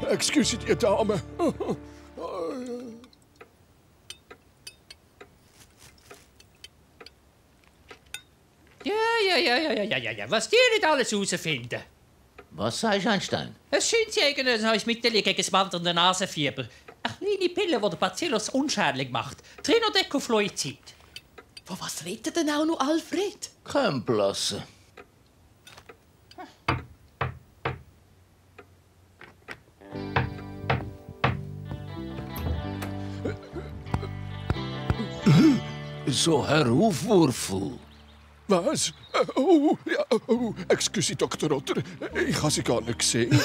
Excuse die Dame. Ja. Was die nicht alles herausfinden. Was sagst du, Einstein? Es scheint sie irgendein neues Mittel gegen das wandernde Nasenfieber. Eine kleine Pille, die den Bacillus unschädlich macht. Trinodecofluizid. Von was redet denn auch noch Alfred? Kommt lassen. So, Herr Aufwurfel. Was? Excuse, Dr. Otter. Ich habe sie gar nicht gesehen.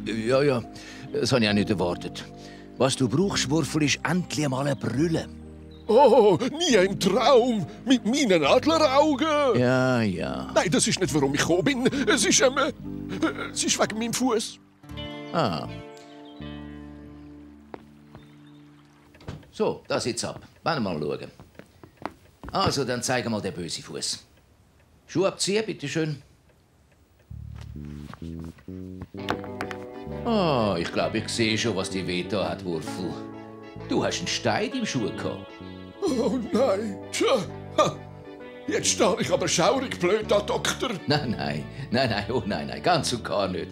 Ja, das habe ich auch nicht erwartet. Was du brauchst, Wurfel, ist endlich einmal ein Brüllen. Oh, nie im Traum. Mit meinen Adleraugen. Ja. Nein, das ist nicht, warum ich gekommen bin. Es ist wegen meinem Fuß. Ah. So, das jetzt ab. Wollen wir mal schauen. Also, dann zeigen mal den bösen Fuß. Schuhe abziehen, bitteschön. Ah, ich glaube, ich sehe schon, was dir wehgetan hat, Wurfel. Du hast einen Stein im Schuh gehabt. Oh nein. Tja. Jetzt stehe ich aber schaurig blöd da, Doktor. Nein, oh nein, ganz und gar nicht.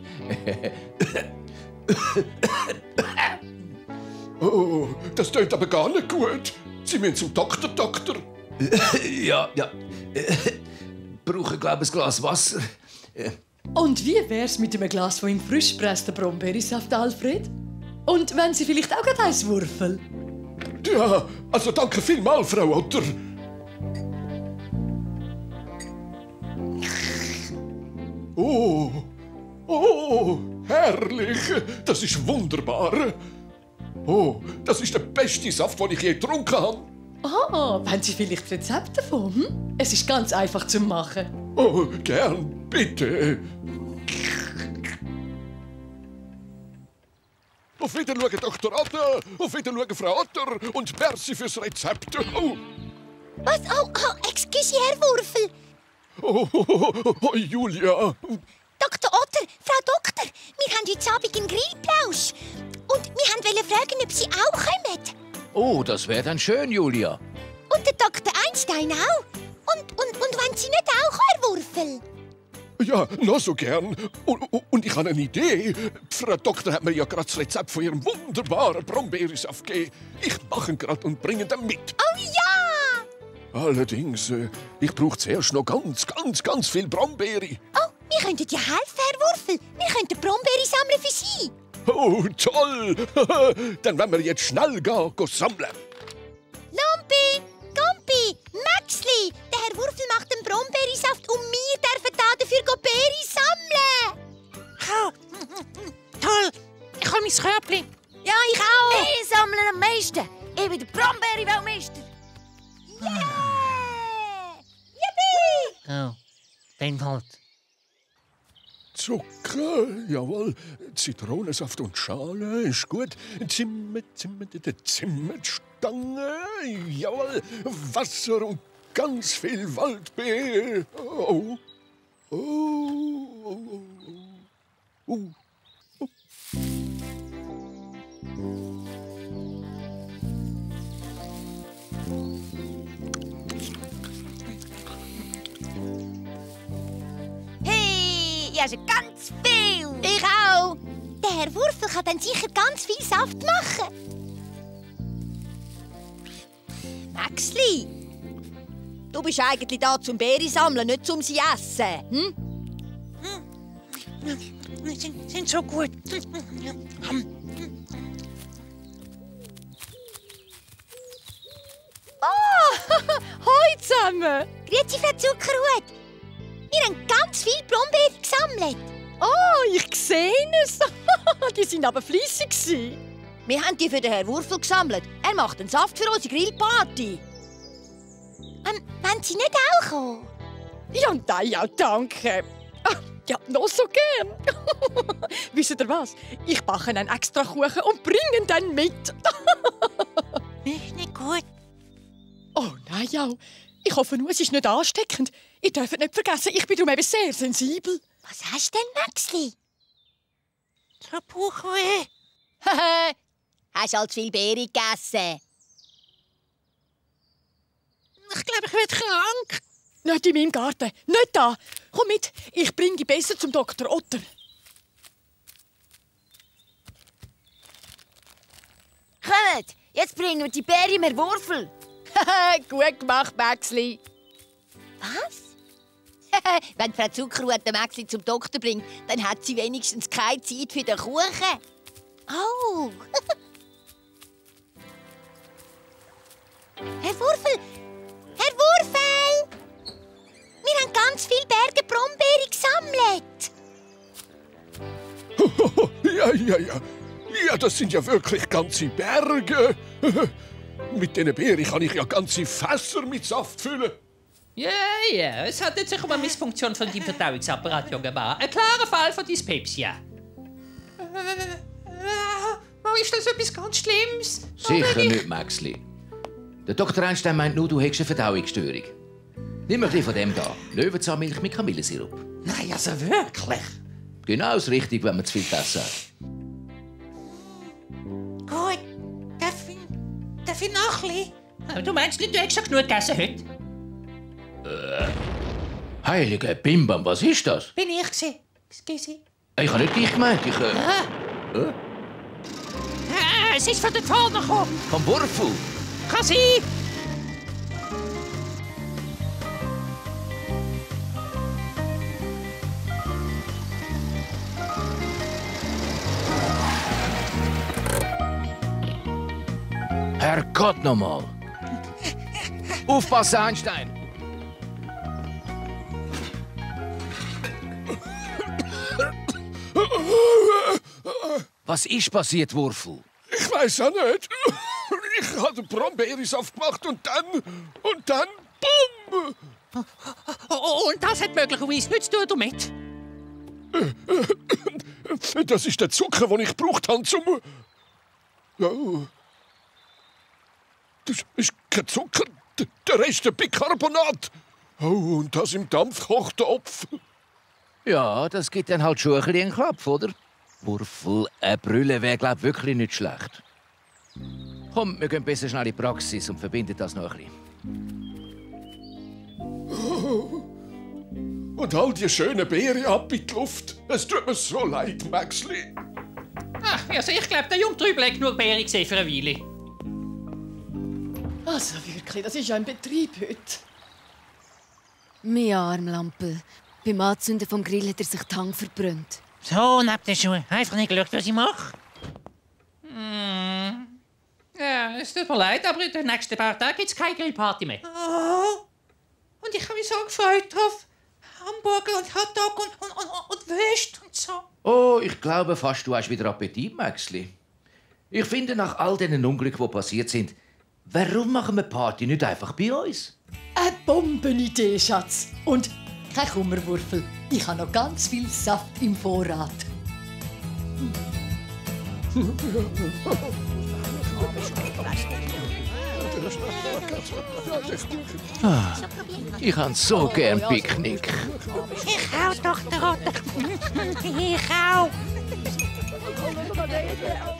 Oh, das tönt aber gar nicht gut. Sie müssen zum Doktor. Ja. Brauche, glaube ich, ein Glas Wasser. Und wie wär's mit einem Glas von ihm frisch gepressten Brombeersaft, Alfred? Und wenn Sie vielleicht auch gerade eins Wurfel? Ja, also danke vielmals, Frau Otter. Oh, herrlich. Das ist wunderbar. Oh, das ist der beste Saft, den ich je getrunken habe. Ah, wenn Sie vielleicht Rezept davon? Es ist ganz einfach zu machen. Oh, gern, bitte. Auf Wiedersehen, Dr. Otter. Auf Wiedersehen, Frau Otter. Und merci fürs Rezept. Oh. Was? Oh, excuse, Herr Wurfel. Oh, Julia. Dr. Otter, Frau Doktor, wir haben heute Abend einen Grillplausch. Und wir wollten fragen, ob Sie auch kommen. Oh, das wäre dann schön, Julia. Und der Dr. Einstein auch. Und wenn Sie nicht auch, Herr Wurfel? Ja, noch so gern. Und ich habe eine Idee. Die Frau Doktor hat mir ja gerade das Rezept von ihrem wunderbaren Brombeersaft gegeben. Ich mache ihn gerade und bringe ihn dann mit. Oh ja! Allerdings, ich brauche zuerst noch ganz viel Brombeere. Oh, wir könnten ja helfen, Herr Wurfel. Wir könnten Brombeere sammeln für Sie. Oh, toll! Dann wollen wir jetzt schnell gehen sammeln. Lumpi, Gumpi, Maxli, der Herr Wurfel macht den Brombeersaft und wir dürfen dafür Beere sammeln. Toll! Ich habe mein Körbchen. Ja, ich auch. Ich sammle am meisten. Ich bin der Brombeere-Weltmeister. Yeah! Yippie! Oh, dann halt. Zucker, jawohl. Zitronensaft und Schale ist gut. Zimmetstange, jawohl. Wasser und ganz viel Waldbeer. Oh. Hey, ich habe ganz viel. Ich auch. Der Herr Wurfel kann dann sicher ganz viel Saft machen. Maxli, du bist eigentlich da zum Beere sammeln, nicht zum sie essen. Sind so gut. Hoi zusammen! Grüezi, Frau Zuckerhut. Wir haben ganz viel Brombeeren gesammelt. Oh, ich sehe es. Die sind aber fleissig. Wir haben die für den Herrn Wurfel gesammelt. Er macht einen Saft für unsere Grillparty. Wollen Sie nicht auch kommen? Ja, nein, ja, danke. Ja, noch so gern. Wisst ihr was? Ich backe einen extra Kuchen und bringe ihn dann mit. Ist nicht gut. Oh nein, ja. Ich hoffe nur, es ist nicht ansteckend. Ihr dürft nicht vergessen, ich bin darum eben sehr sensibel. Was hast du denn, Maxli? Ich hab Bauchweh. Hast halt zu viel Beere gegessen? Ich glaube, ich werde krank. Nicht in meinem Garten. Nicht da. Komm mit, ich bringe dich besser zum Dr. Otter. Kommt, jetzt bringen wir die Beere mehr Wurfel. Gut gemacht, Maxli. Was? Wenn Frau Zuckerhut den Maxi zum Doktor bringt, dann hat sie wenigstens keine Zeit für den Kuchen. Oh. Herr Wurfel! Herr Wurfel! Wir haben ganz viele Berge Brombeeren gesammelt. Ja. Ja, das sind ja wirklich ganze Berge. Mit diesen Beeren kann ich ja ganze Fässer mit Saft füllen. Ja, es handelt sich um eine Missfunktion von deinem Verdauungsapparat, junger Mann. Ein klarer Fall von Dyspepsia. Ist das etwas ganz Schlimmes? Sicher nicht, Maxli. Der Dr. Einstein meint nur, du hättest eine Verdauungsstörung. Nimm ein bisschen von dem da. Löwenzahnmilch mit Kamillensirup. Nein, also wirklich? Genau das Richtige, wenn man zu viel gegessen hat. Gut, darf ich noch ein bisschen? Du meinst nicht, du hättest schon genug gegessen heute? Heilige Bimbam, was ist das? Bin ich gewesen. Excuse. Ich habe nicht dich gemeint. Es ist von der Vorne gekommen. Vom Wurfel. Kann sein. Herrgott nochmal. Aufpassen, Einstein. Was ist passiert, Wurfel? Ich weiß auch nicht. Ich habe den Brombeersaft gemacht und dann, bumm! Und das hat möglicherweise nichts zu tun damit. Das ist der Zucker, den ich gebraucht habe zum... Oh. Das ist kein Zucker, der Rest ist Bicarbonat. Oh, und das im Dampfkochtopf. Ja, das gibt dann halt schon ein bisschen einen Klapp, oder? Wurfel, eine Brille wäre, glaub wirklich nicht schlecht. Komm, wir gehen besser schnell in die Praxis und verbinden das noch ein bisschen. Und all die schönen Beeren ab in die Luft. Es tut mir so leid, Maxli. Also ich glaube, der Jungtrübel hat genug Beeren gesehen für eine Weile. Also wirklich, das ist ja ein Betrieb heute. Mein Armlampel. Beim Anzünden vom Grill hat er sich die Hand verbrannt. So, neben den Schuhen. Einfach nicht geschaut, was ich mache. Ja, es tut mir leid, aber in den nächsten paar Tagen gibt es keine Grillparty mehr. Oh. Und ich habe mich so gefreut drauf. Hamburger und Hotdog und Würst und so. Oh, ich glaube fast, du hast wieder Appetit, Maxli. Ich finde, nach all diesen Unglücken, die passiert sind, warum machen wir Party nicht einfach bei uns? Eine Bombenidee, Schatz. Und kein Kummerwürfel. Ich habe noch ganz viel Saft im Vorrat. Ich habe so gern Picknick. Ich auch, Dr. Otter. Ich auch.